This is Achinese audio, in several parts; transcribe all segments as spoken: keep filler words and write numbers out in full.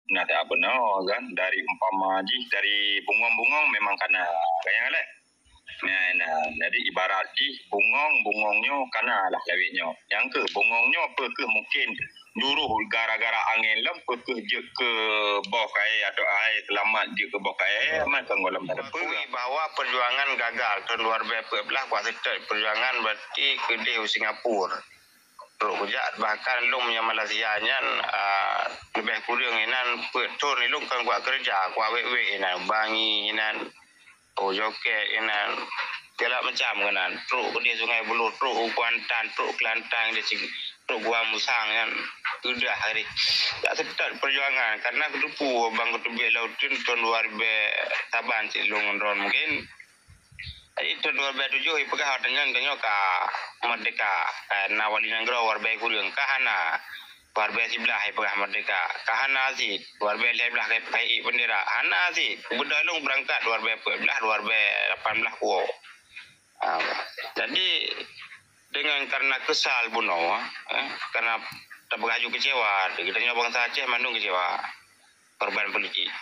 Nah, tak beuna kan, dari umpama jih dari bungong-bungong memang kana. Kan nyang lé? Nah, nah, jadi ibarat jih bungong, bungong nyoe kana lah lawét nyoe. Nyang keu bungong nyoe peu keuh mungkin duroh gara-gara angén lom peu keuh jeuet keu boh kayèe atau ai seulamat jeuet keu boh kayèe, man kon gohlom sapeue. Akui bahwa perjuangan gagal tahun dua ribu empat belas, kuat seutôt perjuangan berarti keudeh u Singapura. Trok kujak, bahkan lôn nyang Malaysia nyan, ah, leubeh kureueng inan peuet thon ilôn kon kuat keureuja, kuat wék-wék inan, bangi inan, oh, joket inan, segala macam keunan. Trok keudeh Sungai Buloh, trok u Kuantan, trok Kelantan, di sigi, trok Gua Musang nyan. Udah hari. Tak seutôt perjuangan, karena keudeupu bang keuteubiet laôt thon dua ribu saban cit lôn ngon droen mungkin. Jadi, thon dua ribu tujoh ipeugah watèe nyan tanyoe ka merdeka, ka na wali nanggroe, dua ribu kureueng, ka hana. Dua ribu siblaih ipeugah merdeka, ka hana cit. Dua ribu lhèe blaih ka ipeugah ék bendera, hana cit. Beudôh lôn beurangkat dua ribu empat belas, dua ribu lapan belas kuwoe. Ah, jadi, dengan karena kesal bunoe, eh, karena tapeugah laju kecewa, geutanyoe bansa Aceh mandum kecewa. Korban politik.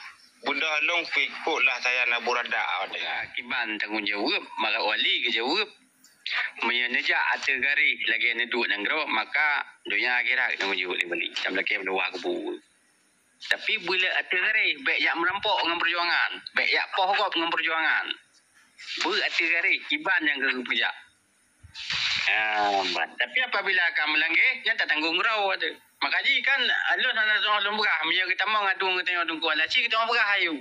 Beudôh lôn pih ikot lah saya na burada watèe nyan. Kiban tanggông jaweueb, maka wali geujaweueb. Meunyoe neujak ateueh garéh lagèe neuduek nanggroe, maka donya akhirat tanggông jaweueb lé wali. Nyang lakèe meutuwah kubu. Tapi beu lé ateueh garéh, bèk jak meurampok ngon peujuangan, bèk jak poh gob ngon peujuangan. Beu ateueh garéh, kiban nyang keu geupeujak. Ah, ban. Tapi apabila ka meulangge, nyan tatanggong droe tu. Maka jih kan, lôn hana soe lôn peugah, meunyoe geutamong adu geutanyoe Teungku Al-Aci, geutanyoe peugah ayue.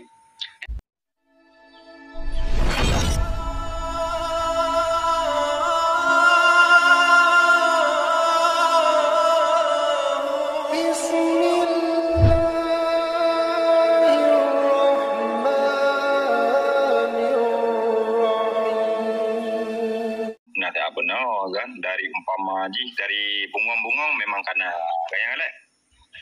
Bismillahirrahmanirrahim. Nah, tak beuna kan, dari umpama jih, dari bungong-bungong memang kana. Kan nyang lé?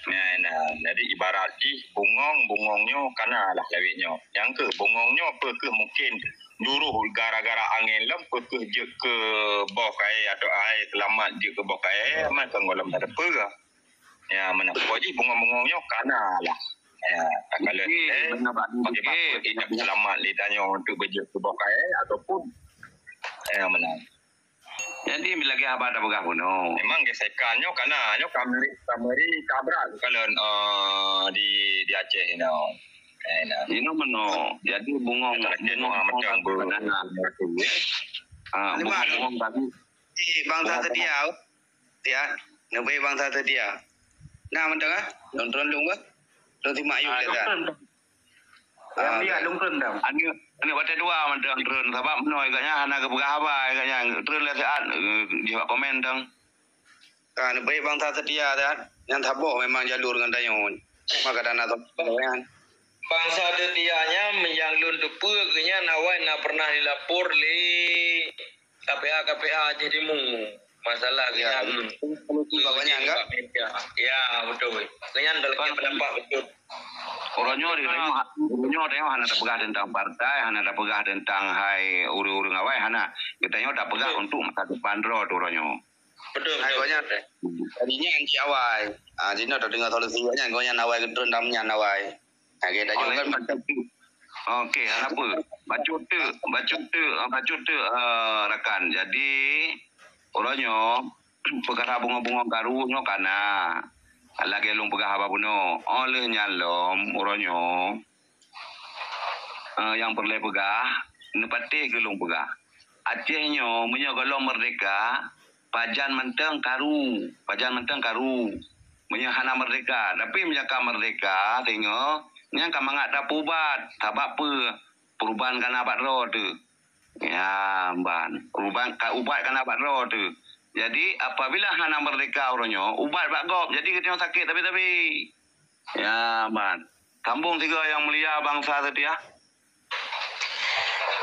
Nah, nah, jadi ibarat jih bungong, bungong nyoe kana lah lawét nyoe. Nyang keu bungong nyoe peu keuh mungkin duroh gara-gara angén lom peu keuh jeuet keu boh kayèe atau ai seulamat jeuet keu boh kayèe, man kon gohlom sapeue. Ya, meunan. Pokok jih bungong-bungong nyoe kana lah. Ya, takalon, eh, bagaimana indak seulamat lé tanyoe untuk beujeuet keu boh kayèe ataupun, ya, meunan. Jadi, lagèe haba tapeugah bunoe. Memang gesekan nyoe kana, nyoe kameri, kameri kabra takalon, eh, di, di Aceh nyoe. Eh, nah. Inoe meunoe. Jadi, bungong, bungong, bungong, bungong, ah, bungong tadi. Di bangsa setia. Tian, neubri bangsa teuh dia. Na mantong ah? Lôn treun lôn bah. Lôn simak yue lé Tian. Ah, lôn treun. Aneuk, aneuk batèe dua mantong treun, sabab meunoe gobnyan hana geupeugah haba, gobnyan treun lé siat, eh, jih bak komen dong. Ka neubri bangsa teuh dia Tian. Nyan saboh memang jalur ngon tanyoe. Maka dana saboh nyan. Bangsa teuh dia nyan, nyang lôn teupeue gobnyan awai na pernah dilapor lé K P A, K P A Aceh Timu. Masalah gobnyan. Ya, betul. Ya, betul. Gobnyan dalam pendapat betul. Uroe nyoe di tanyoe, uroe nyoe tanyoe hana tapeugah teuntang partai, hana tapeugah teuntang hai ureueng-ureueng awai, hana. Geutanyoe tapeugah untuk masa depan droe tu uroe nyoe. Betul, betul. Hai gobnyan. Jadi nyan cit awai. Ah, jinoe tadeungoe solusi gobnyan, gobnyan awai geutreun dan nyan awai. Okey, hana apa. Bacut teuk, bacut teuk, ah, bacut teuk, ah, rakan. Jadi, uroe nyoe, peukara bungong-bungong karu nyoe kana. Lagèe lôn peugah haba bunoe. Óh lheueh nyan lom, uroe nyoe, eh, nyang peureulèe peugah, neupatéh keu lôn peugah. Aceh nyoe, meunyoe gohlom meurdeka, pajan mantong karu, pajan mantong karu. Meunyoe hana meurdeka, tapi meunyoe ka meurdeka, singoh nyan ka mangat tapeuubat. Sabab peue? Peurubahan ka na bak droe teuh. Ya, ban. Peurubahan ka, ubat ka na bak droe teuh. Jadi, apabila hana meurdeka uroe nyoe, ubat bak gob. Jadi, geutanyoe sakét tapi-tapi. Ya, ban. Sambung sigoe nyang mulia bangsa teuh dia.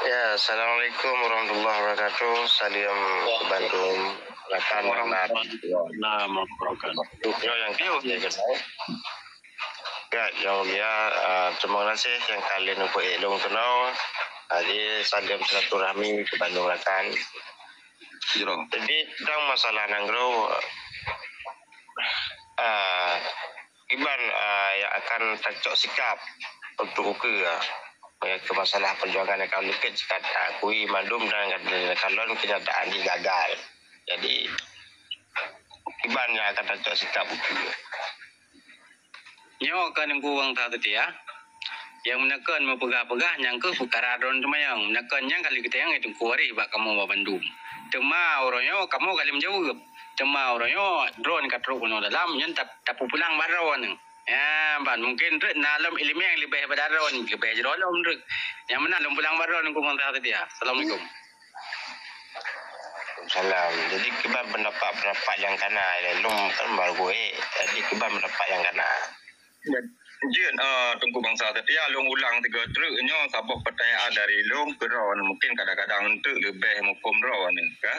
Ya, assalamualaikum warahmatullahi wabarakatuh. Salam keu bandum rakan warahmatullahi wabarakatuh. Nyoe nyang ka lheueh keunoe. Gèt nyang mulia, ah, terima kasih nyang ka lheueh neupeuék lôn keunoe. Jadi, salam silaturahmi keu bandum rakan. Jadi, tentang masalah nanggroe, ah, Iban, ah, nyang akan tacok sikap untuk ukeue, ah, nyang keu masalah peujuangan nyang ka likot ka taakui mandum dan kalon keunyataan jih gagal. Jadi, iban nyang akan tacok sikap ukeue. Nyoe ka Teungku Bangsa Seutia. Nyang meunakon meupeugah-peugah nyang keuh peukara droe teumayang. Meunakon nyang ka lheueh geutanyong lé Teungku Arif bak kamoe bak bandum. Teuma uroe nyoe kamoe ka lheueh meujaweueb. Teuma uroe nyoe droe ka trok keunoe dalam, nyan tap-, tapeupulang bak droe nyoe. Ya, ban mungkin treuk na lom ileumèe nyang leubeh bak droe, leubeh jroh lom treuk. Nyang meunan lôn pulang bak droe Teungku Bangsa Seutia. Assalamualaikum. Salam. Jadi, kiban pendapat-pendapat nyang kana, lôn kan baru goe. Jadi, kiban pendapat nyang kana. Jeuet, eh, Teungku Bangsa Seutia, lôn ulang tiga treuk nyoe saboh peutanyaan dari lôn keudroe, mungkin kadang-kadang eunteuk leubeh muphom droe nyoe, ka.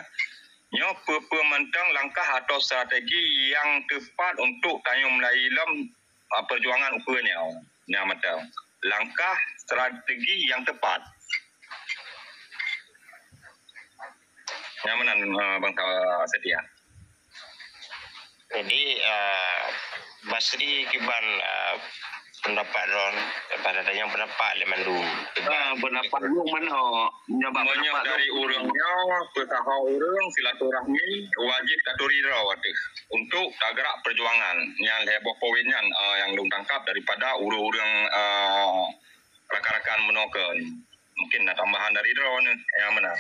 Nyoe peue-peue mantong langkah atau strategi nyang teupat untuk tanyoe meulayeue lom, ah, peujuangan ukeue nyoe? Nyan mantong. Langkah strategi nyang teupat. Nyan meunan, eh, Bangsa Seutia. Jadi, eh, Basri kiban, eh, pendapat droen, pada tanyong pendapat lé mandum. Ah, pendapat lôn meunoe, meunyoe bak Meunyoe pendapat dari lôn, ureueng nyoe, peusaho ureueng silaturahmi wajéb taturi droe ateueh untuk tagarak peujuangan. Nyan lhèe boh poin nyan, eh, nyang lôn tangkap daripada ureueng-ureueng, eh, rakan-rakan meunoe keuh. Mungkin na tambahan dari droeneuh nyang meunan.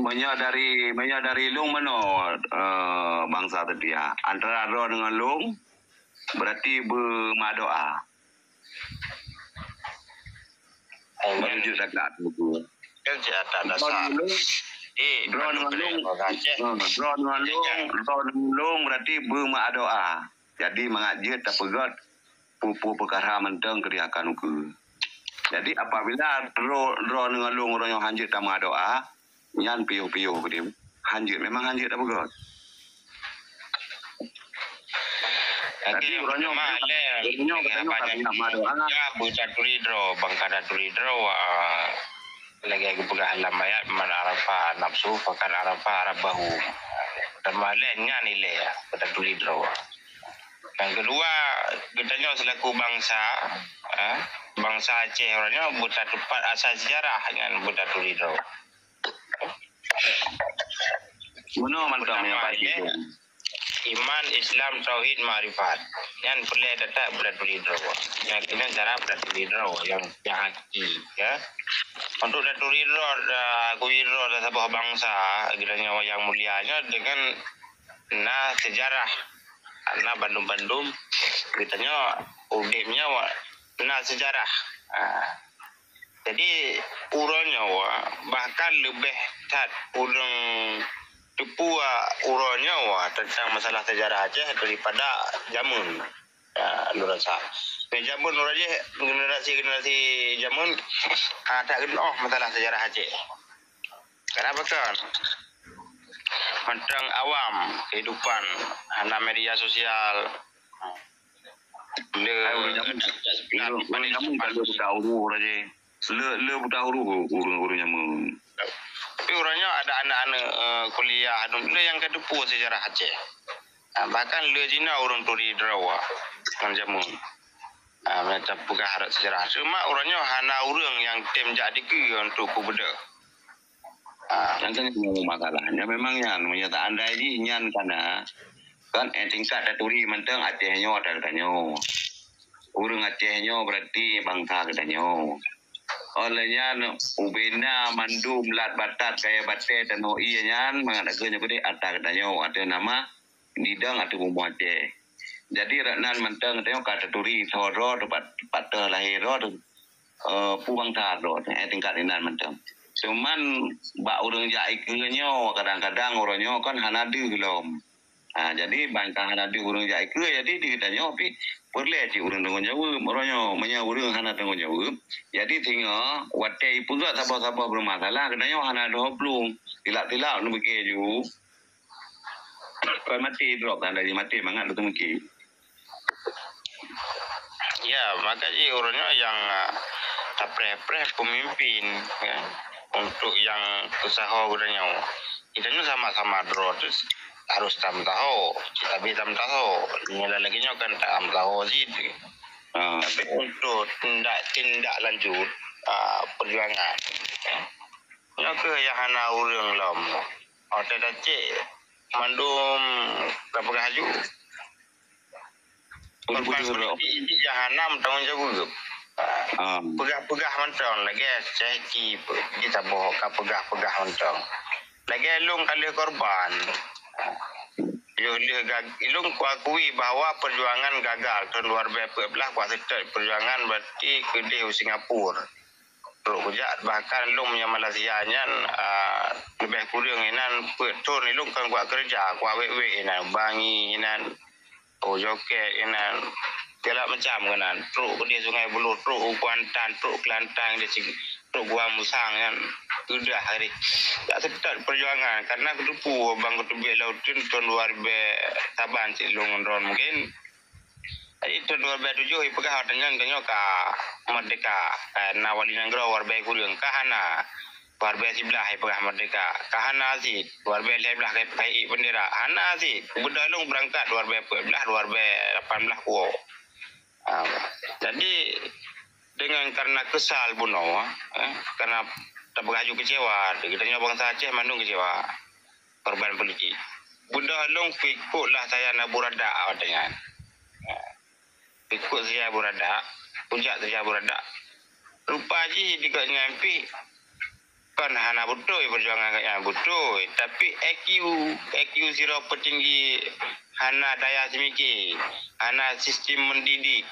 Meunyoe dari, meunyoe dari lôn meunoe, eh, Bangsa Seutia, antara droe deungon lôn, berarti beumeudoa. Amin. Menuju zakat buku. Kan cit atas dasar. Droe deungon lôn, eh, droe deungon lôn, orang Aceh. Hmm, droe deungon lôn, droe deungon lôn berarti beumeudoa. Jadi, mangat jeuet tapeugöt peue-peue peukara mantong keu di akan ukeue. Jadi, apabila droe, droe deungon lôn uroe nyoe hanjeuet tameudoa, nyan piôh-piôh keudéh. Hanjeuet, memang hanjeuet tapeugöt. Jadi, uroe nyoe, uroe nyoe geutanyoe ka ingat meudoa. Ya, beutaturi droe, bang ka taturi droe, ah, lagèe geupeugah lam ayat, "Man arafa nafsu faqad arafa rabbahu." Teuma lé nyan ilèe, beutaturi droe. Nyang keudua, geutanyoe seulaku bansa, eh, bansa Aceh uroe nyoe beutateupat asai seujarah nyan beutaturi droe. Meunoe mantong nyang pasti. Iman, Islam, Tauhid, Makrifat. Nyan peureulèe that-that beutaturi droe. Nyan keunan cara beutaturi droe nyang, nyang hakiki, ya. Untuk taturi droe, taturi droe saboh bansa, geutanyoe nyang mulia nyoe deungon na seujarah. Karena bandum-bandum geutanyoe udép nyoe na seujarah. Ha. Jadi, uroe nyoe bahkan leubeh that ureueng teupeu uroe nyoe teuntang masalah seujarah Aceh daripada jameun. Ya, lôn rasa. Di jameun uroe jih, generasi-generasi jameun, ah, that geunoh masalah seujarah Aceh. Kenapa kan? Mantong awam kehidupan, hana media sosial. Le, ureueng jameun, ureueng jameun ka le buta uroe jih. Le, le buta uroe ureueng, ureueng jameun. Tapi uroe nyoe ada aneuk-aneuk, eh, kuliah, aneuk le nyang ka teupeu seujarah Aceh. Ah, bahkan le jinoe ureueng turi droe ngon jameun. Ah, meunan tapeugah rot seujarah. Cuma uroe nyoe hana ureueng nyang tem jak dikeue untuk kubeudôh. Ah, nyan kan nyoe masalahnya memang nyan. Meunyoe ta andai jih nyan kana, kan, eh, tingkat taturi mantong Aceh nyoe ata geutanyoe. Ureueng Aceh nyoe berarti bansa geutanyoe. Óh lheueh nyan, ubena mandum lat batat kayèe batèe tanoh ié nyan, mangat lagèe nyoe keudéh ata geutanyoe ateueh nama nidang ateueh bumoe Aceh. Jadi, rot nan mantong tanyoe ka taturi soe droe, teumpat, teumpat lahé droe, eh, peue bansa droe, eh, tingkat inan mantong. Cuman, bak ureueng jak ikeue nyoe, kadang-kadang uroe nyoe kan hana deuh lom. Ha, jadi, ban ka hana deuh ureueng jak ikeue, jadi di geutanyoe pih peureulèe cit ureueng tanggung jaweueb uroe nyoe. Meunyoe ureueng hana tanggung jaweueb, jadi singoh watèe ipeugah saboh-saboh beumasalah, geutanyoe hana deuh plueng, tilap-tilap neubeuke ju. Kon maté droe kan, dari maté mangat lôn teumeuki. Ya, maka jih uroe nyoe nyang, ah, tapreh-preh peumimpin, ya, untuk nyang peusaho geutanyoe. Geutanyoe sama-sama droe tu, harus tameusaho, cit abéh tameusaho. Nyoe lagée nyoe kan tameusaho cit. Ah. Tapi untuk tindak, tindak lanjut, ah, perjuangan, nyoe keuh nyang hana ureuëng lom. Watée tacék mandum ka peugah laju. Untuk korban politik nyang hana meutanggong jaweueb. Ah. Peugah-peugah mantong lagée Syekh Ki jisaboh ka peugah-peugah mantong. Lagée lôn ka lheueh korban. Yoh lheueh gag-, lôn kuakui bahwa perjuangan gagal tahun dua ribu empat belas, kuaseutôt perjuangan berarti keudeh u Singapura. Trok kujak, bahkan lôn nyang Malaysia nyan, ah, leubeh kureueng inan peuet thon ilôn kon kuat keureuja, kuat wék-wék inan, bangi inan, oh, joket inan, segala macam keunan. Trok keudeh Sungai Buloh, trok u Kuantan, trok Kelantan, di sigi, trok Gua Musang nyan, udah hari. Tak seutôt perjuangan, karena keuteupeue bang keuteubiet lam uteuen thon dua ribu saban cit lôn ngon droen mungkin. Jadi, thon dua ribu tujoh ipeugah watée nyan tanyoe ka merdeka, ka na wali nanggroe, dua ribu kureueng, ka hana. Dua ribu siblaih ipeugah merdeka, ka hana cit. Dua ribu lhée blaih ka ipaih bendera, hana cit. Beudôh lôn beurangkat dua ribu empat belas, dua ribu lapan belas kuwoe. Ah, jadi, dengan karena kesal bunoe, eh, karena tapeugah laju kecewa, geutanyoe bansa Aceh mandum kecewa. Korban politik. Beudôh lôn kuikot lah sajan Abu Radak watée nyan. Kuikot sajan Abu Radak, kujak sajan Abu Radak. Rupa jih di gobnyan pih kon hana beutôi perjuangan gobnyan, beutôi. Tapi I Q, I Q sidroe peutinggi, hana daya seumiké, hana sistem mendidik.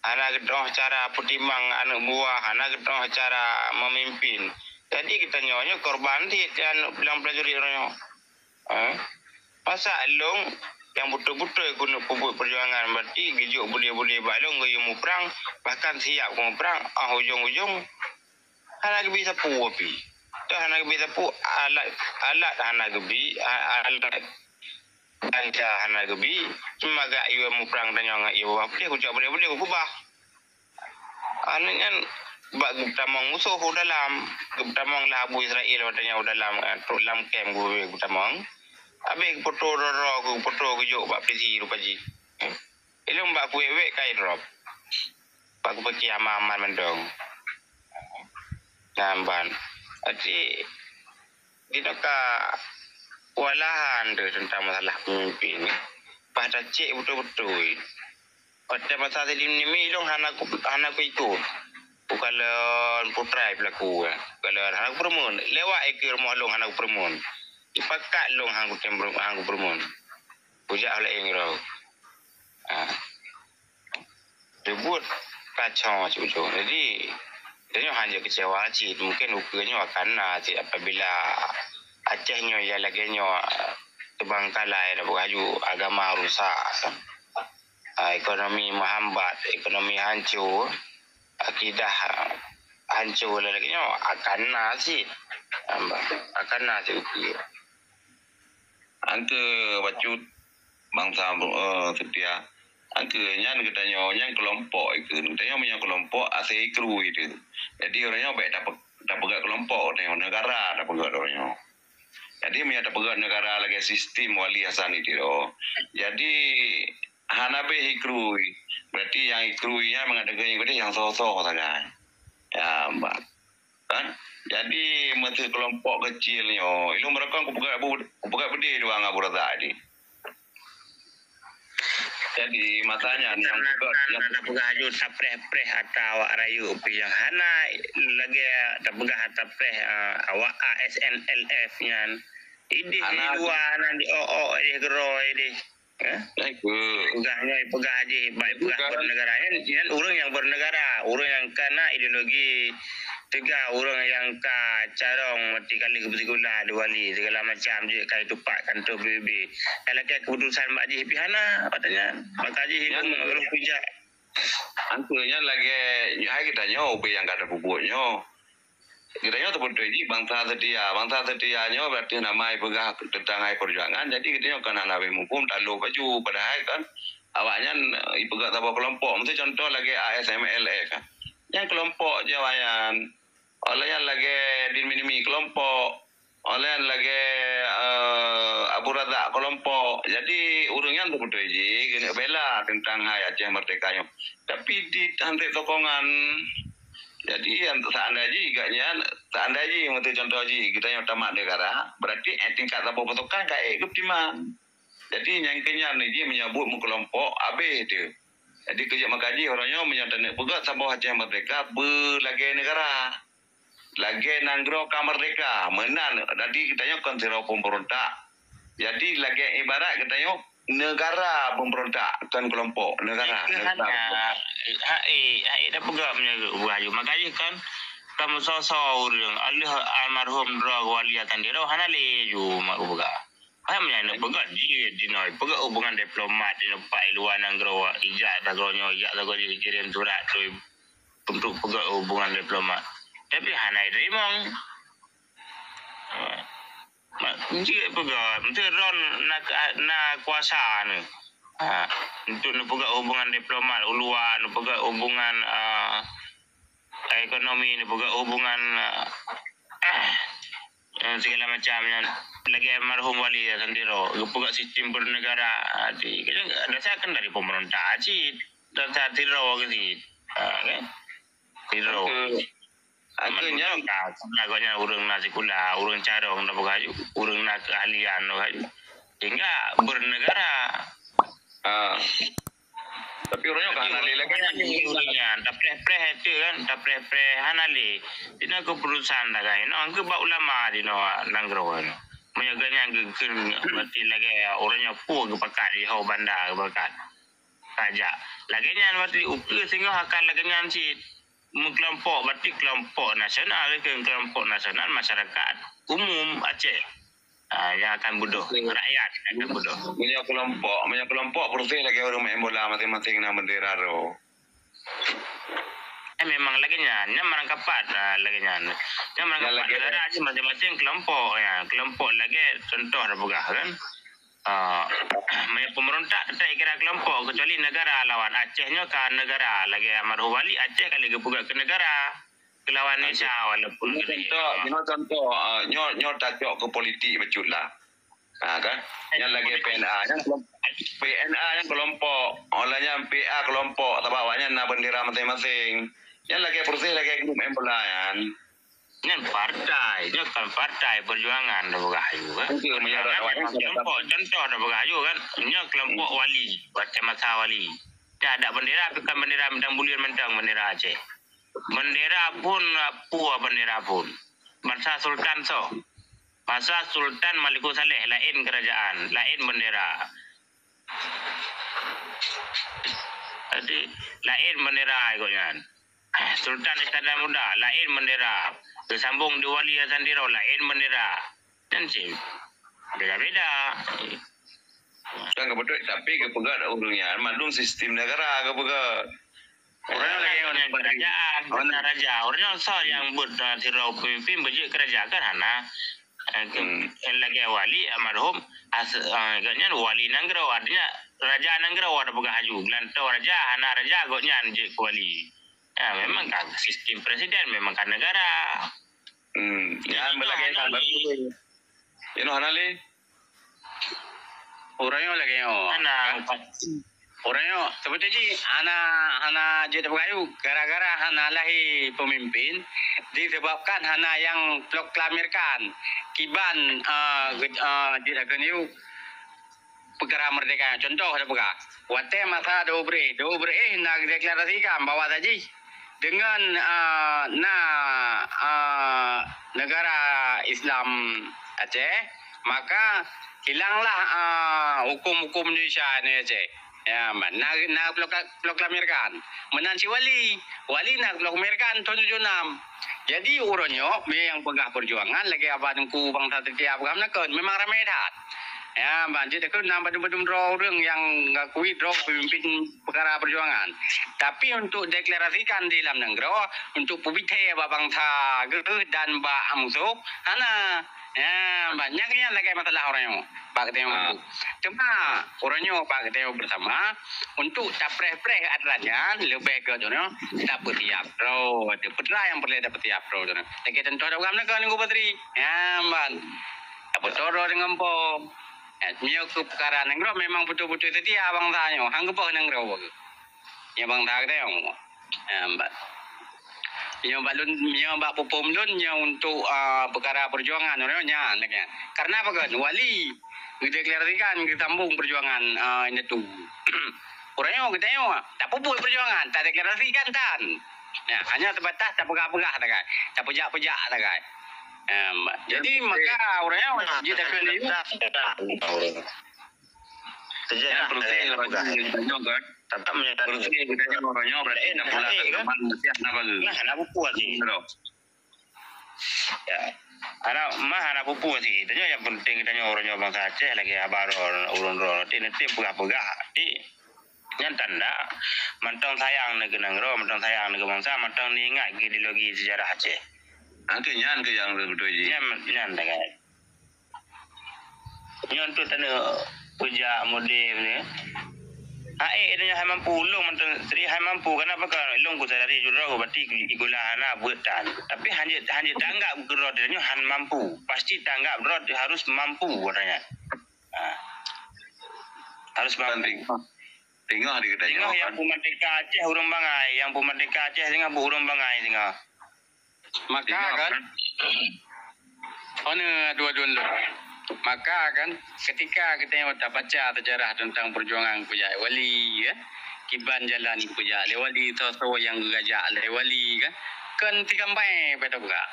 Hana geutu'oh cara peutimang aneuk buah, hana geutu'oh cara meumimpin. Jadi geutanyoe nyoe korban cit nyan lam prajurit uroe nyoe. Eh? Masa lôn nyang beutôi-beutôi keuneuk peubuet peujuangan, berarti geujok budé-budé bak lôn geuyue muprang, bahkan siap keu muprang, ah, ujong-ujong hana geubi sapeue pih. Toh hana geubi sapeue, alat, alat hana geubi, a-, alat Bansa hana geubi, cuma gak yue muprang tanyoe ngon yue babah putéh, kucok putéh-putéh kukubah. Aneuk nyan bak geupeutamong musoh u dalam, geupeutamong lah Abu Israel watée nyan u dalam, eh, trok lam kem geutamong. Habéh geupoto droe-droe, geupoto geujok bak pisi rupa jih. Ilôn bak kuwék-wék ka idrop. Bak kupiké aman-aman mantong. Nyan ban. Aci Di ka kewalahan tu tentang masalah pemimpin ni. Bah tacek beutôi-beutôi. Watèe masa sidin nimi lôn hana ku, hana ku ikut. Bukan lôn putra pelaku, eh. Bukan lôn hana ku peureumeun. Lewat ikeu rumoh lôn hana ku peureumeun. Ipakat lôn hana ku tem-, hana ku peureumeun. Bujak laén keudroe. Ha. Ribut kacau cit ujong. Jadi, tanyoe hana kecewa cit. Mungkin ukeue nyoe akan na cit apabila Aceh nyoe ya lagèe nyoe, teubangkalai, dak beuraju agama rusak. Ah, ekonomi meuhambat, ekonomi hanco, akidah hanco, lagèe nyoe akan na cit. Akan na cit ukeue. Angke bacut bansa, eh, seutia. Angke nyan geutanyoe nyan keulompok ikeu. Geutanyoe meunyoe keulompok asai krui teuh. Jadi, uroe nyoe bèk tape-, tapeugöt keulompok uroe nyoe, negara tapeugöt uroe nyoe. Jadi, meunyoe tapeugöt negara lagèe sistem Wali Hasan di Tiro, jadi hana bèh ikrui. Berarti nyang ikrui nyan mangat deungon nyang soe-soe sagai. Ya, bah. Kan? Jadi, meuseu keulompok keucil nyoe, ilôn barokon kupeugah bu-, kupeugah beudé dua ngon Abu Razak tadi. Jadi, masa nyan nyang peugah, nyang peugah aju tapreh-preh ata awak rayeuk pih nyang hana lagèe tapeugah tapreh, eh, awak A S N L F nyan. Idéh di luwa nyan di ôk-ôk idéh keudroe idéh. Eh? Peugah nyoe, peugah jih, bak peugah bernegara. Nyan, nyan ureueng nyang bernegara, ureueng nyang ka na ideologi teuga, ureueng nyang ka carông meuti kali keu sikula di Wali, segala macam jih ka itupat kantô B B B. Ka lakèe keuputusan bak jih pih hana, watèe nyan. Maka jih ureueng kujak. Angku nyan lagèe, hai geutanyoe ubé nyang ka tapeubuet nyoe. Geutanyoe teupeutôi jih bansa seutia. Bansa seutia nyoe berarti nama ipeugah teuntang hai peujuangan. Jadi geutanyoe kon hana bèh muphom talo baju. Padahai kan awaknyan, eh, ipeugah saboh keulompok. Miseu contoh lagèe A S M L F kan. Nyan keulompok jih awaknyan. Awaknyan lagèe Din Minimi keulompok. Oleh lagèe, eh, Abu Razak kelompok. Jadi, ureueng nyan beutôi jih geuneuk bela teuntang hai Aceh Merdeka nyoe. Tapi di hanteuk sokongan. Jadi, yang seandai jih geuh nyan, seandai jih, untuk contoh jih, geutanyoe tamat negara, berarti, eh, tingkat saboh pasukan ka ék geupeutimang. Jadi, nyang keu nyan jih meunyoe buet meukelompok, habéh teuh. Jadi, keujeuet maka jih uroe nyoe meunyoe taneuk peugah saboh Aceh Merdeka beulagèe negara. Lagèe nanggroe ka merdeka, meunan. Jadi geutanyoe kon sidroe pemberontak. Jadi lagèe ibarat geutanyoe negara pemberontak, kon kelompok, negara, Itu negara. Hanya, hai, hai, dah peugah meunyoe buah aju. Makajih kan, kamu soso ureueng, aleuh almarhum droe Wali Hasan Tiro, hana lé ju mak peugah. Hai, meunyoe nak peugah, di, di noi, peugah hubungan diplomat, di nempat luar nanggroe, ijak sagoe nyoe, ijak sagoe jih, kirim surat, tu untuk peugah hubungan diplomat. Tapi hana iterimong. Ha. Mak, jeuet peugah, meusti droe na, na kuasa ni. Ha. Untuk neupeugah hubungan diplomat, u luwa, neupeugah hubungan, ah, ekonomi, neupeugah hubungan, ah, eh, segala macam nyan. Lagèe almarhum Wali Hasan Tiro, geupeugah sistem bernegara. Jadi, dasar kan dari pemerintah cit. Dasar Tiro ke cit. Ha, kan? Tiro. Aku, aku nyan. Ka, karena gobnyan ureueng na sikula, ureueng carông dah peugah aju, ureueng na keahlian dah peugah aju. Sehingga bernegara. Ah. Tapi ureueng nyoe ka hana lé lagèe nyan. Ureueng nyan, tapreh-preh tu kan, tapreh-preh hana lé. Dinoe keputusan tagai, nyoe keu bak ulama dinoe nanggroe nyoe. Meunyoe gobnyan geukheun berarti lagèe ureueng nyoe peue geupakat di ho banda geupakat. Ka jak. Lagèe nyan berarti ukeue singoh akan lagèe nyan cit. Meukelompok berarti kelompok nasional, keu kelompok nasional masyarakat umum Aceh. Ah, yang akan bodoh, rakyat yang akan bodoh. Meunyoe kelompok, meunyoe kelompok beureuséh lagèe ureueng main bola masing-masing na bendera droe. Eh, memang lagèe nyan, nyan meurangkapat, ah, lagèe nyan. Nyan meurangkapat lagèe negara cit masing-masing kelompok, ya, kelompok lagèe contoh dah peugah kan. Ah, meunyoe pemberontak teutap kira kelompok, kecuali negara lawan. Aceh nyoe ka negara, lagèe almarhum Wali, Aceh ka lheueh geupeugah keu negara. Keulawan Indonesia walaupun keu contoh, nyoe contoh, ah, nyoe, nyoe tacok keu politik bacut lah. Ha, kan? Nyan lagèe P N A, nyan kelompok, P N A nyan kelompok, oh, lagèe nyan P A kelompok, sabab awaknyan na bendera masing-masing. Nyan lagèe persis lagèe grup main bola nyan. Nyan partai, nyoe kan partai perjuangan dah peugah aju kan. Betul, meunyoe awaknyan memang kelompok, contoh dah peugah aju kan. Nyoe kelompok Wali, partai masa Wali. Nyan ada bendera, bukan bendera bintang buleuen mantong, bendera Aceh. Bendera pun, ah, peue bendera pun. Bansa sultan soe? Bansa Sultan Malikussaleh, laén keurajaan, laén bendera. Jadi, laén bendera gobnyan. Sultan Iskandar Muda, laén bendera. Teusambong di Wali Hasan Tiro, laén bendera. Nyan cit beda-beda. Kan geupeutôi, tapi geupeugah ureueng nyan mandum sistem negara geupeugah. Ureueng lagèe nyan kerajaan, kerajaan. Ureueng nyan soe nyang buet, eh, sidroe pemimpin beujeuet kerajaan kan hana. Eh, ke-, lagèe Wali almarhum, as-, eh, gobnyan wali nanggroe, artinya raja nanggroe dah peugah aju. Geulantoe raja, hana raja gobnyan jeuet keu wali. Ya, memang ka sistem presiden, memang ka negara. Hmm, nyan beulagèe hana lé. Inoe hana lé. Ureueng nyoe lagèe nyoe. Hana. Ureueng nyoe, sebetul jih hana, hana jeuet peugah aju gara-gara hana lahé pemimpin disebabkan hana nyang proklamirkan kiban, eh, ge-, eh, jeuet keu peukara merdeka. Contoh dah peugah, watèe masa Dua Beureu'éh, Dua Beureu'éh na deklarasikan bahwa saji deungon, ah, na, ah, negara Islam Aceh, maka hilanglah, ah, hukum-hukum Indonesia di Aceh. Ya, na, na proklamirkan. Meunan cit wali. Wali na proklamirkan tahun tujuh enam. Jadi, uroe nyoe, meunyoe nyang peugah perjuangan lagèe Abah Teungku Bangsa Seutia peugah meunan kon, memang ramé that. Ya, ban jeuet keu na bandum-bandum droe ureueng nyang ngakui droe pemimpin peukara perjuangan. Tapi untuk deklarasikan di lam nanggroe, untuk peubithe bak bansa geuh dan bak musoh, hana. Ya, banyak nyan lagèe masalah uroe nyoe. Bak geutanyoe. Ah. Teuma uroe nyoe bak geutanyoe bersama untuk tapreh-preh atra nyan leubeh gèt uroe nyoe tapeutiap droe. Peue nyang peureulèe tapeutiap droe. Lagèe contoh dah bukan meunyoe Teungku Patri. Ya, ban. Tapeutoro deungon po. Ya, meunyoe keu peukara nanggroe memang beutôi-beutôi seutia bansa nyoe. Han geupoh nanggroe. Nyoe bansa geutanyoe. Ya, ban. Nyoe bak lôn, nyoe bak peuphom lôn, nyoe untuk, ah, peukara peujuangan, uroe nyoe nyan, lagèe nyan. Karena apa kan? Wali geudeklarasikan geusambong peujuangan, ah, indatu. Uroe nyoe geutanyoe, tapeubuet peujuangan, tadeklarasikan tan. Ya, hanya sebatas tapeugah-peugah sagai, tapeujak-peujak sagai. Em, jadi maka uroe nyoe jeuet takheun lé. Sejarah penting lah, uroe nyoe kan. Tetap menyatakan. Penting kita nyoe uroe nyoe berarti enam bulan kan? Teman mesti hana baru. Nah, hana buku hati. Betul. Ya. Hana, mah hana buku hati. Tanyoe nyang penting tanyoe uroe nyoe bansa Aceh lagèe haba droe, ureueng droe. Nanti, nanti peugah-peugah. Di, nyan tanda mantong sayang neu keu nanggroe, mantong sayang neu keu bansa, mantong ingat keu ideologi sejarah Aceh. Nanti nyan keu nyang beutôi jih. Nyan, nyan tanda. Nyoe untuk tanyoe peujak model ni. Hai, tanyoe hai mampu, ulôn mantong sri hai mampu. Kenapa kan? Ulôn kusadari judroe berarti igula hana buet tan. Tapi hanya, hanya tanggap keudroe tanyoe han mampu. Pasti tanggap droe harus mampu katanya. Ha. Harus mampu. Tinggal di kita. Tinggal yang peumerdeka Aceh ureueng bangai, yang peumerdeka Aceh tinggal bu ureueng bangai tinggal. Maka kan, oh, nyoe dua-dua lôn. Maka kan, ketika kita tabaca sejarah tentang perjuangan Kujak Wali, ya, kiban jalan Kujak lé Wali, soe-soe nyang geujak lé Wali, kan, kan tikampai pada buka.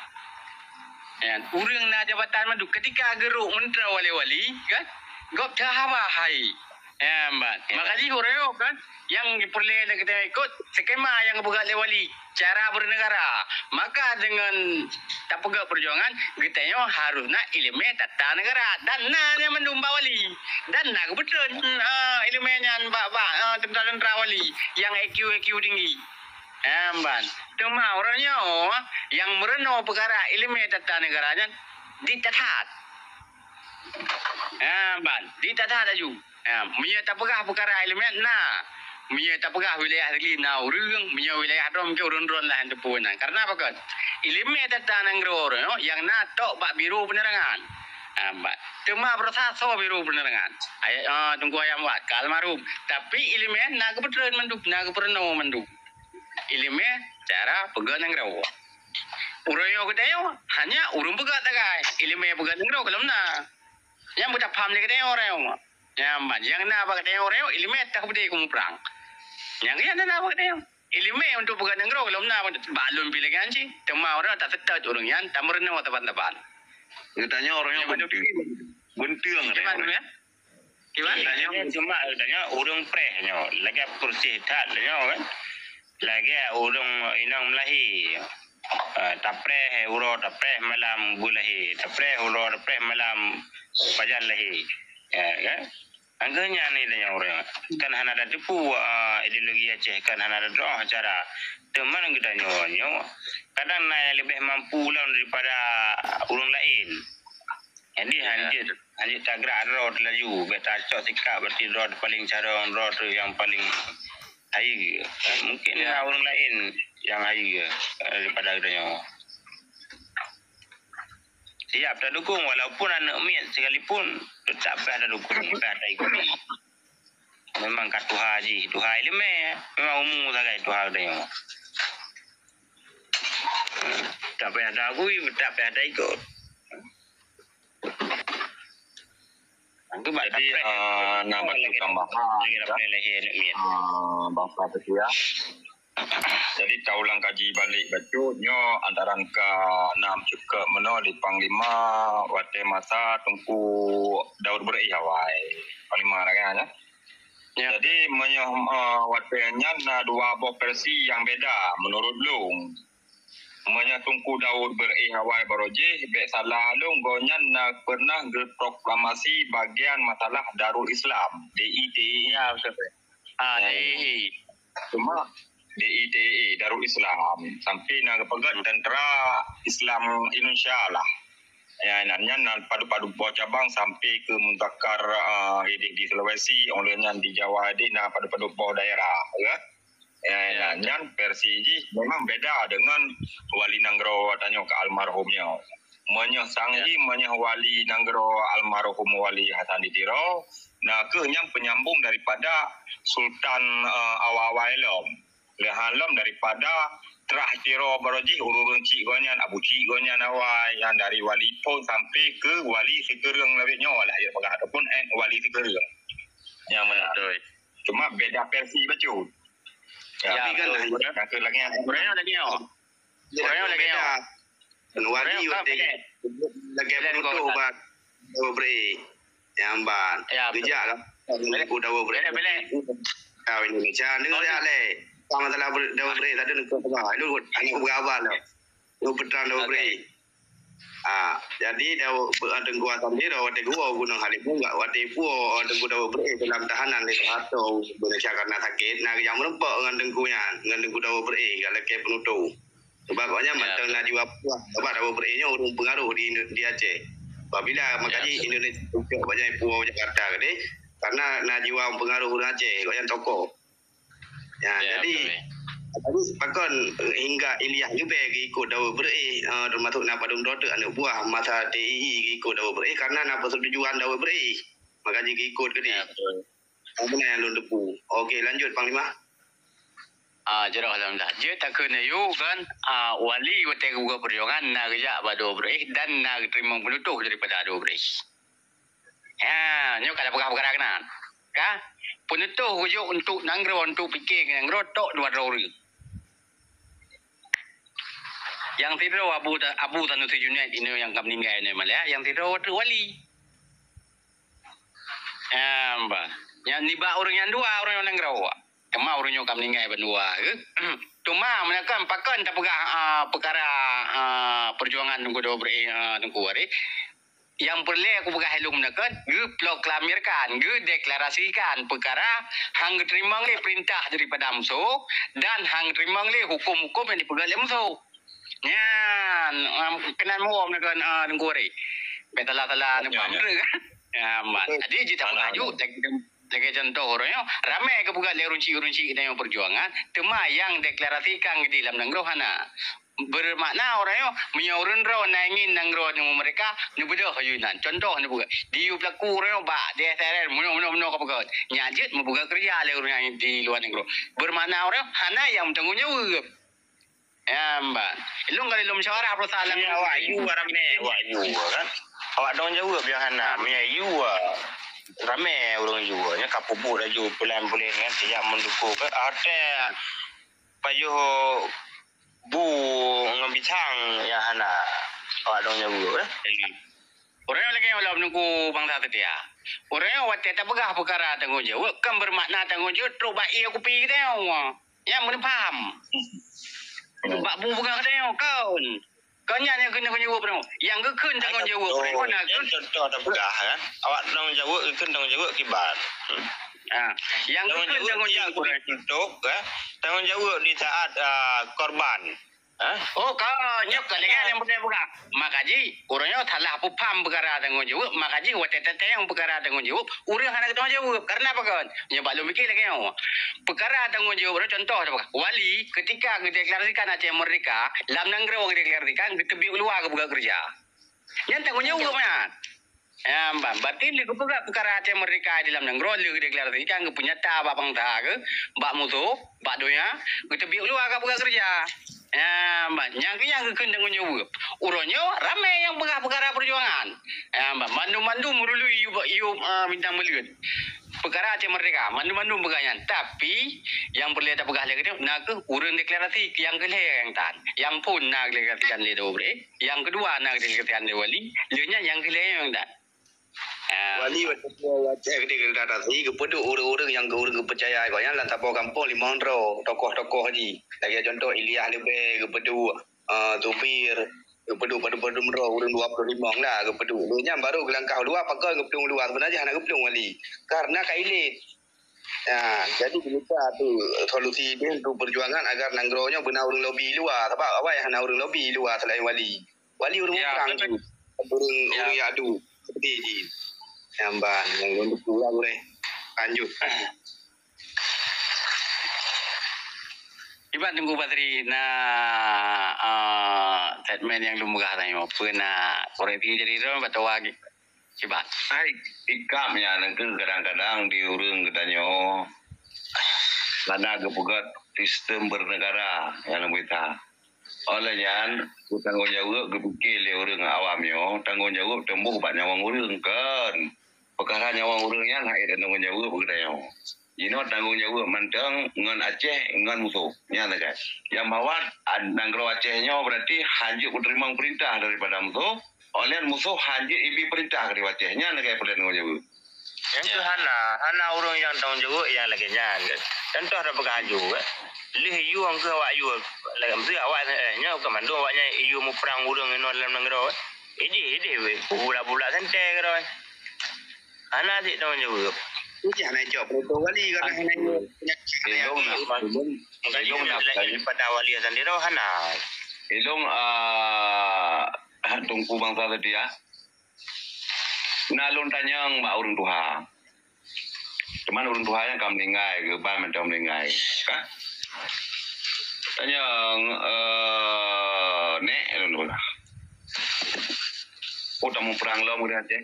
Ya, ureueng na jabatan mandum, ketika geurok meuntroe lé Wali, kan, gob teuhaba hai. Ya, ban. Ya. Maka jih uroe nyoe kan, nyang peureulèe lé geutanyoe ikot skema nyang geupeugah lé Wali, cara bernegara. Maka deungon tapeugah perjuangan, geutanyoe harus na ileumèe tata negara. Dan na nyan mandum bak Wali. Dan na geupeutreun, eh, ileumèe nyan bak, bak, eh, tentara-tentara Wali nyang I Q, I Q tinggi. Ya, ban. Teuma uroe nyoe, nyang meurunoe peukara ileumèe tata negara nyan di that-that. Ha, ban, di that-that laju. Ha, meunyoe tapeugah peukara ileumèe na, meunyoe tapeugah wilayah Dili na ureueng, meunyoe wilayah droe mungken ureueng droe lah nyang teupeu nan. Karena apa kan? Ileumèe tata nanggroe nyoe nyang na tok bak biro penerangan. Ha, ban. Teuma beurasa soe biro penerangan? Ayat, ah, Teungku Ayam Wat, ka almarhum. Tapi ileumèe na geupeutreun mandum, na geupeureunoe mandum. Ileumèe cara peugah nanggroe. Uroe nyoe geutanyoe hanya ureueng peugah sagai, ileumèe peugah nanggroe gohlom na. Nyang beutapaham lé geutanyoe uroe nyoe. Nyang ban, nyang na bak geutanyoe uroe nyoe, ileumèe teuh beudé keu muprang. Nyang nyan na bak geutanyoe. Ileumèe untuk peugah nanggroe gohlom na bak lôn pih lagèe nyan cit. Teuma uroe nyoe taseutôt ureueng nyan, tameurunoe saban-saban. Geutanyoe uroe nyoe beunteung. Beunteung uroe nyoe. Kiban, ya? Kiban? Geutanyoe cuma geutanyoe ureueng preh nyoe. Lagèe peureuseh that nyoe kan. Lagèe ureueng inong meulahé. Ah, tapreh uroe, tapreh malam beulahé, tapreh uroe, tapreh malam pajan lahé. Ya, kan? Angkeuh nyan ni tanyoe ureueng. Kan hana tateupeue, ah, ideologi Aceh, kan hana tadroe cara. Teuma geutanyoe nyoe, kadang na nyang leubeh mampu lom daripada ureueng laén. Jadi, ya, hanjeuet, hanjeuet tagrak droe teulaju, bèk tacok sikap berarti droe paléng carông, droe tu nyang paléng hayeue. Mungkin, ya, na ureueng laén nyang hayeue, eh, daripada geutanyoe. Siap tadukung, walaupun aneuk miet sekalipun, teutap payah tadukung, payah taikoti. Memang ka tuha jih, tuha ileumèe, memang umu sagai tuha geutanyoe. Tak payah taakui, tak payah taikot. Jadi, ah, na bacut tambahan, ah, bansa seutia. Jadi, taulang kaji balek bacut nyoe antara ka na meucukeup meunoe di Panglima watèe masa Teungku Daud Beureu'éh awai. Panglima kan, ya? Ya. Jadi, meunyoe, eh, watèe nyan na dua boh versi nyang beda meunurot lôn. Meunyoe Teungku Daud Beureu'éh awai barô jih, bèk salah lôn, gobnyan na peureunah geuproklamasi bagian masalah Darul Islam, D I T I. Ya, betul. Ah, ya. D I I. Cuma D I T I, Darul Islam. Sampai na geupeugah tentara Islam Indonesia lah. Ya, nyan, nyan na padub-padub boh cabang sampai ke muzakar, ah, ideh di Sulawesi, oleh nyan di Jawa ideh na padub-padub boh daerah, ya. Ya, ya, nyan versi jih memang beda dengan wali nanggroe tanyoe ke almarhum nyoe. Meunyoe sang jih, meunyoe wali nanggroe almarhum Wali Hasan di Tiro, na kheueh nyang penyambung daripada Sultan, eh, awai-awai lom. Lheueh lom daripada trah Tiro baroe jih ureueng chik gobnyan, abu chik gobnyan awai, nyang dari wali phon sampai ke wali sikureueng lagèe nyoe lah, ya, peugah, ataupun, eh, wali sikureueng. Nyang meunan. Betul. Cuma beda versi bacut. Ya, tapi kan betul. Yang tu lagi yang Ureueng lagi nyoe. Ureueng lagi nyoe. Wali ureueng watèe lagèe penutoh bak Dawa Bri. Nyang ban. Ya, betul. Geujak lah. Ku Dawa Bri. Belek, belek. Kau Indonesia. Dengar ya, le. Sama masalah Dawa Bri. Tadi nak apa? Lu anak berapa lah? Lu petang Dawa Bri. Ah, jadi Dawa, Teungku Hasan di Tiro watèe geuwoe Gunong Halimun, enggak watèe puwoe Teungku Dawa Bri dalam tahanan lé Soeharto, Indonesia karena sakit, na nyang meureumpok ngon Teungku nyan, ngon Teungku Dawa Bri, enggak lagèe penutoh. Sebab awaknyan mantong na jiwa puas, sebab Dawa Bri nyoe ureueng pengaruh di, di Aceh. Apabila makajih Indonesia pucok banyak puwoe Jakarta tadi, karena na jiwa pengaruh ureueng Aceh, awaknyan tokoh. Ya, jadi, jadi pakon hingga Ilyas leubeh geuikot Dawa Bri, eh, termasuk na padum droe teuk aneuk buah masa T I I geuikot Dawa Bri karena na persetujuan Dawa Bri. Makajih geuikot keudéh. Ya, betul. Apa nyang lôn teupeu? Okey, lanjut, Panglima. Ah, jroh, alhamdulillah. Jeuet takheun ayue kan, ah, wali watèe geubuka peujuangan na geujak bak Dawa Bri dan na geuteurimong peunutôh daripada Dawa Bri. Ha, nyoe ka tapeugah peukara keunan. Ka? Peunutôh geujok untuk nanggroe, untuk pike nanggroe tok dua droe ureueng. Nyang sidroe Abu Ta-, Abu Sanusi Junaid inoe nyang ka meuninggai inoe malah, nyang sidroe treuk wali. Em, bah. Nyang nibak ureueng nyang dua, ureueng nyang nanggroe. Teuma ureueng nyoe ka meuninggai bandua, eh. Teuma meunyoe kan pakon tapeugah, ah, peukara, ah, peujuangan Teungku Dawa Bri, ah, Teungku Waréh. Nyang peureulèe kupeugah ilôn meunan, geuproklamirkan, geudeklarasikan peukara han geuteurimong lé peurintah daripada musoh dan han geuteurimong lé huköm-huköm nyang jipeugöt lé musoh. Nyan, um, keunan muwoe meunan, uh, Teungku Waréh. Bèk salah-salah neupaham kan? Ya, man. Jadi, jih tapeugah ju, lagèe, lagèe contoh uroe nyoe, ramè geupeugöt lé ureueng chik-ureueng chik geutanyoe peujuangan, teuma nyang deklarasikan di lam nanggroe hana. Beumakna uroe nyoe, meunyoe ureueng droe na ingin nanggroe neumeurdeka, neubeudôh ayue nyan. Contoh neupeugah, di yue peulaku uroe nyoe bak di S R N, meunoe, meunoe, meunoe ka peugah. Nyak jeuet meupeugah keureuja lé ureueng nyang di luwa nanggroe. Beumakna uroe nyoe, hana nyang meutanggong jaweueb. Ya, mba. Ilôn kali lôn musyawarah perusahaan. Iya, awak yue ramè, awak yue kan. Awak tanggong jaweueb nyang hana. Meunyoe yue ramè ureueng yue, nyan ka peubuet laju pulan-pulan kan, sijak meudukung kan. Até pajoh bu ngon pisang nyang hana awak tanggong jaweueb, eh. Ureueng lagèe nyoe lom Teungku Bangsa Seutia. Ureueng watèe tapeugah peukara tanggong jaweueb, kon beumakna tanggong jaweueb trok bak ie kupi geutanyoe. Nyan meuneupham. Bak bu peugah geutanyoe, kon. Kon nyan nyang keuneuk tanggong jaweueb nyoe. Nyang geukheun tanggong jaweueb nyoe na keuh. Contoh tapeugah, kan. Awak tanggong jaweueb, geukheun tanggong jaweueb kiban. Hmm. Ha, nyang geukheun tanggong jaweueb nyoe. Untuk, eh, tanggong jaweueb di saat, ah, korban. Ha? Oh, ka, nyoe ka lagèe nyang beutôi peugah. Maka jih, ureueng nyoe salah peupham peukara tanggong jaweueb, maka jih watèe tatanyong peukara tanggong jaweueb, ureueng hana geutanggong jaweueb. Karena apa kon? Nyoe bak lôn pike lagèe nyoe. Peukara tanggong jaweueb, contoh tapeugah. Wali, ketika geudeklarasikan Aceh Merdeka, lam nanggroe geudeklarasikan, geuteubiet u luwa geupeugah keureuja. Nyan tanggong jaweueb nyan. Ya, ban. Berarti lé geupeugah peukara Aceh Merdeka di lam nanggroe, lé geudeklarasikan, geupeunyata bak bansa keuh, bak musoh, bak donya, geuteubiet u luwa ka peugah keureuja. Ya, ban. Nyang keuh nyang geukheun tanggong jaweueb. Uroe nyoe ramè nyang peugah peukara peujuangan. Ya, ban. Mandum-mandum meurului yub, yub, eh, bintang buleuen. Peukara Aceh Merdeka, mandum-mandum peugah nyan. Tapi, nyang peureulèe tapeugah lé geutanyoe, na keuh ureueng deklarasi nyang keu lhèe nyang tan. Nyang phôn na deklarasikan lé Dawa Bri. Nyang keudua na deklarasikan lé wali, lheueh nyan nyang keu lhèe nyang tan. Ah. Wali watèe, watèe deklarasi geupeuduek ureueng-ureueng nyang ureueng geupeucaya gobnyan lam saboh gampông limong droe tokoh-tokoh jih. Lagèe contoh Ilyas Leubèe geupeuduek, ah, Zubir geupeuduek padum-padum droe ureueng dua ploh limong lah geupeuduek. Lheueh nyan baru geulangkah u luwa, pakon geuplueng u luwa, seubeuna jih hana geuplueng wali. Karena ka ilèt. Ya, jadi geumita tu solusi jih untuk peujuangan agar nanggroe nyoe beuna ureueng lobi luwa. Sabab awai hana ureueng lobi luwa selain wali. Wali ureueng muprang tu. Ureueng, ya, ureueng yak du. Seperti di Jamban, yang untuk pulang deh. Lanjut. Kiban Teungku Basri na, eh, statement nyang lôn peugah tadi, peue na koreksi jadi droe bak toa kiban. Hai, sikap nyan keuh kadang-kadang di ureueng geutanyoe hana geupeugöt sistem bernegara nyang lôn peugah. Oleh nyan, tanggong jaweueb geupike lé ureueng awam nyoe, tanggong jaweueb teumbôh bak nyawöng ureueng, kon. Peukara nyawöng ureueng nyan hana tanggong jaweueb geutanyoe. Jinoe tanggong jaweueb mantong ngon Aceh, ngon musoh. Nyan sagai. Nyang bahwa nanggroe Aceh nyoe berarti hana jeuet kuteurimong peurintah daripada musoh, oleh musoh hana jeuet ibi peurintah keu Aceh. Nyan sagai peurintah tanggong jaweueb. Nyang keuh hana, hana ureueng nyang tanggong jaweueb nyang lagèe nyan. Contoh tapeugah aju, eh. Lheueh iyue keuh awak yue, lagèe meuseue awak, eh, nyoe keu mandum awak nyan iyue muprang ureueng inoe lam nanggroe, eh. Idéh, idéh weh, bubula-bula santée keudroe. Hana cit tanggong jaweueb. Ijih hana ijok peurintah wali, karena hana ijok. Ilong nak, ilong, ilong nak daripada wali santée hana. Ilong, ah, Teungku Bangsa Setia. Na lôn tanyong bak ureueng tuha. Cuman ureueng tuha nyan ka meuninggai, geuban mantong meuninggai. Ka? Tanyong, eh, nek lôn tuha. Oh, tamuprang lom ureueng Aceh.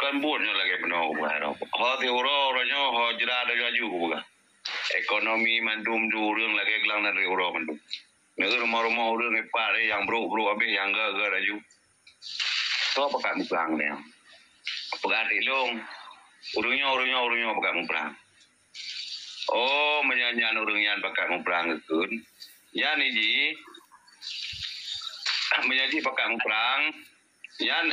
Kan buet nyoe lagèe bunoe kupeugah. Ho siuroe uroe nyoe, ho jrat laju-laju kupeugah. Ekonomi mandum ju ureueng lagèe geulang dan uroe mandum. Nyoe rumoh-rumoh ureueng ipat, eh, nyang brok-brok abéh, nyang gèt-gèt laju. Soe pakat muprang nyan? Peugah lé lôn. Ureueng nyoe, ureueng nyoe, ureueng nyoe pakat muprang. Oh, meunyoe nyan ureueng nyan pakat muprang geukheun. Nyan jih, meunyoe jih pakat muprang, nyan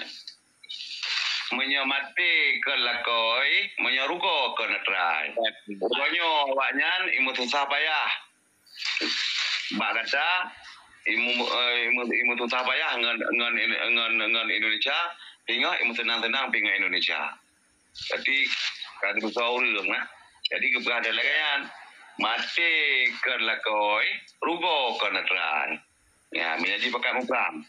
meunyoe maté kon lakoe, meunyoe rugoe kon atra. Uroe nyoe awaknyan imeususah payah. Bak gata, imeu-, eh, imeu-, imeususah payah ngon, ngon, ngon, ngon Indonesia, singoh imeuseunang-seunang pih ngon Indonesia. Jadi, ka geutusoe ureueng lah. Jadi, geupeugah lagèe nyan, maté kon lakoe, rugoe kon atra. Ya, meunyoe jih pakat muprang.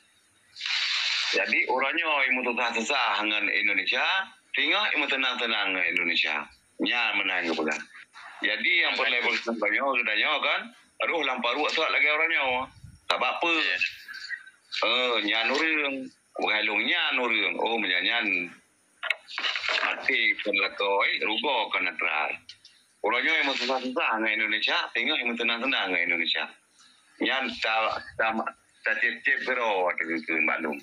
Jadi, uroe nyoe imeususah-susah ngon Indonesia, singoh imeuseunang-seunang ngon Indonesia. Nyan meunan geupeugah. Jadi, nyang peureulèe beukeuseumpang nyoe geutanyoe kan, roh lam paruek sot lagèe uroe nyoe. Sabab peue? Eh, nyan ureueng. Bukan lôn nyan ureueng. Oh, meunyoe nyan maté kon lakoe, rugoe kon atra. Uroe nyoe imeususah-susah ngon Indonesia, singoh imeuseunang-seunang ngon Indonesia. Nyan ta, ta, tacép-cép keudroe watèe geukheun maklum.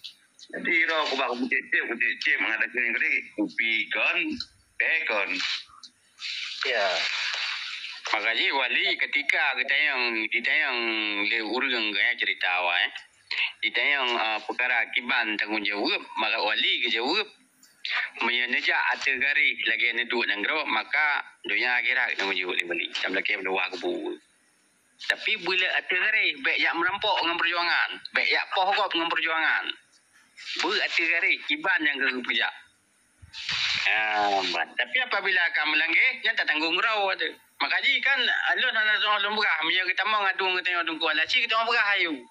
Jadi, roh kubak kucép-cép, kucép-cép mangat takheun keudéh, kupi kon, teh kon. Ya. Maka jih wali ketika geutanyong, ditanyong lé ureueng gaya cerita awai, eh. Ditanyong, eh, peukara kiban tanggong jaweueb, maka wali geujaweueb, meunyoe neujak ateueh garéh lagèe neuduek nanggroe, maka donya akhirat tanggong jaweueb lé wali. Tam lakèe meudoa kubu. Tapi beuleuh ateueh garéh, bèk jak meurampok ngon peujuangan, bèk jak poh gob ngon peujuangan. Beu ateueh garéh, kiban nyang keu peujak. Ah, ban. Tapi apabila ka meulangge, nyan tatanggong droe tu. Maka jih kan, alon hana soe lôn peugah, meunyoe geutamong adoe geutanyoe Teungku Al-Aci, geutanyoe peugah ayue.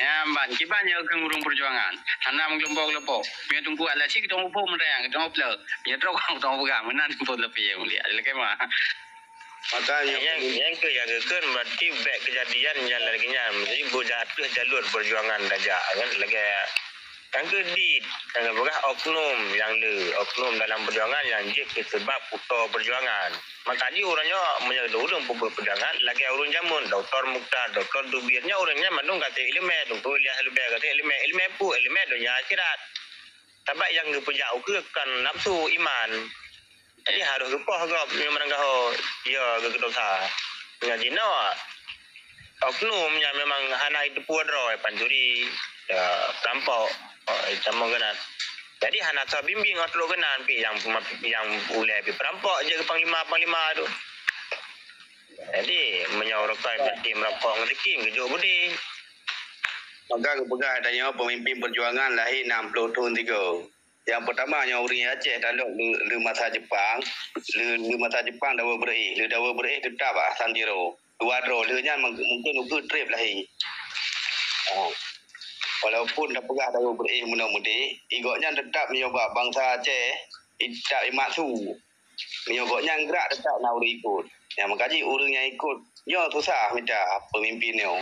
Nyan ban, kiban nyang keu ureueng peujuangan. Hana meugeulumpo-geulumpo. Meunyoe Teungku Al-Aci, geutanyoe phon meurayang, geutanyoe pleueh. Meunyoe trok geutanyoe peugah, meunan phon leupie mulia. Lakèe ma. Maka nyang, nyang keu nyang geukheun berarti bèk keujadian nyang lagèe nyan. Jadi, beu ateueh jalur peujuangan tajak, kan? Lagèe nyang keu di, nyang peugah oknum nyang le, oknum dalam peujuangan nyang jeuet keu seubab kuto peujuangan. Maka jih uroe nyoe meunyoe ureueng peubuet peujuangan lagèe ureueng jameun, Doktor Mukhtar, Doktor Zubir, nyan ureueng nyan mandum ka teuh ileumèe, Doktor Ilyas Lubèe ka teuh ileumèe, ileumèe peue, ileumèe donya akhirat. Sabab nyang geupeujak ukeue kon nafsu iman. Jadi harôh geupoh gob meunyoe meunan gaho, ya, geudosa. Nyan jinoe oknum nyang memang hana jiteupeue droe, pancuri, ya, perampok, oh, sama keunan. Jadi hana soe bimbing, oh, trok keunan pih nyang, nyang ulèe pih perampok jeuet keu panglima-panglima tu. Jadi meunyoe ureueng berarti merampok ngon sikin, geujok budi. Maka geupeugah tanyoe peumimpin peujuangan lahé nam ploh thôn tiga. Nyang peutama nyoe ureueng Aceh talok le, le masa Jepang, le, le masa Jepang Dawe Beureu'éh, le Dawe Beureu'éh teutap ah Santiro. Dua droe, le nyan mungken ukeue trép lahé. Oh. Walaupun tapeugah Daud Ibrahim meunoe meudeh, i gobnyan teutap meunyoe bak bansa Aceh, i teutap i maksu. Meunyoe gobnyan grak teutap na ureuëng ikot. Nyang meukaji ureuëng nyang ikot nyoe susah mita peumimpin nyoe.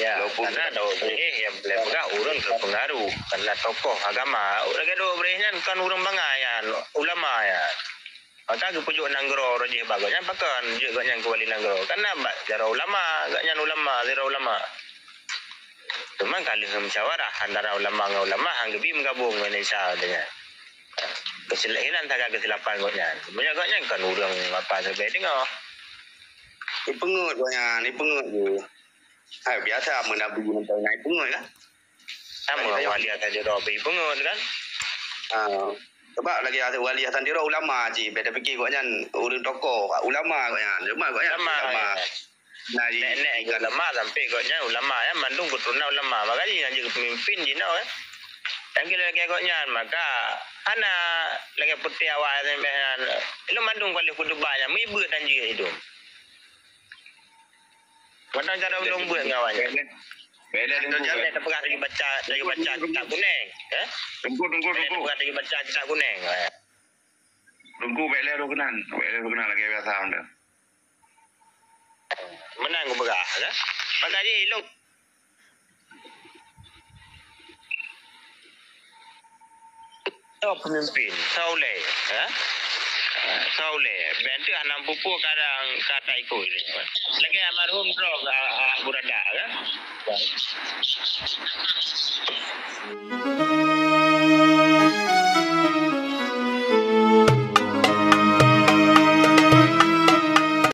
Ya, karena Daud Ibrahim nyang peugah ureuëng teupeungaruh, karena tokoh agama. Lagée Daud Ibrahim nyan kon ureuëng bangai nyan, ulama nyan. Maka geupeujok nanggroe roh jih bak gobnyan pakon jeuet gobnyan keu wali nanggroe. Karena bak jaroe ulama, gobnyan ulama, sidroe ulama. Teuma ka lheueh musyawarah antara ulama ngon ulama han geubi meugabong ngon Isa gobnyan. Keusilapan, hilang sagai keusilapan gobnyan. Meunyoe gobnyan kon ureuëng apa sagai deungoe. Ipeungeut gobnyan, ipeungeut je. Hai biasa meunabi mantong ngai peungeut kan. Sama wali akan dirobi peungeut kan. Ha. Sebab lagi wali Hasan Tiro ulama cit, beda fikir gobnyan ureuëng tokoh, ulama gobnyan. Ulama gobnyan. Ulama. Nah, nek nek ulama sampai gobnyan ulama ya mandum keturunan ulama. Makanya yang jadi pemimpin jinoe kan. Yang kira lagi gobnyan maka hana lagi putih awak yang ilmu mandum kali kudu banyak mibet dan juga hidup. Mantong cara ulôn buet ngon awak nyan. Beda dengku. Jangan tak peugah lagi baca, lagi baca kitab kuning, eh? Dengku, dengku, dengku. Peugah lagi baca kitab kuning. Dengku, bek lé roh keunan, bek lé roh keunan lagi biasa anda. Menang ku peugah, kan? Maka je ilok. Soe pemimpin, soe ulée, ha? Soe ulée, ben teuh hana pupuk kadang kata ikut. Lagi almarhum Prof Abu Rada, kan?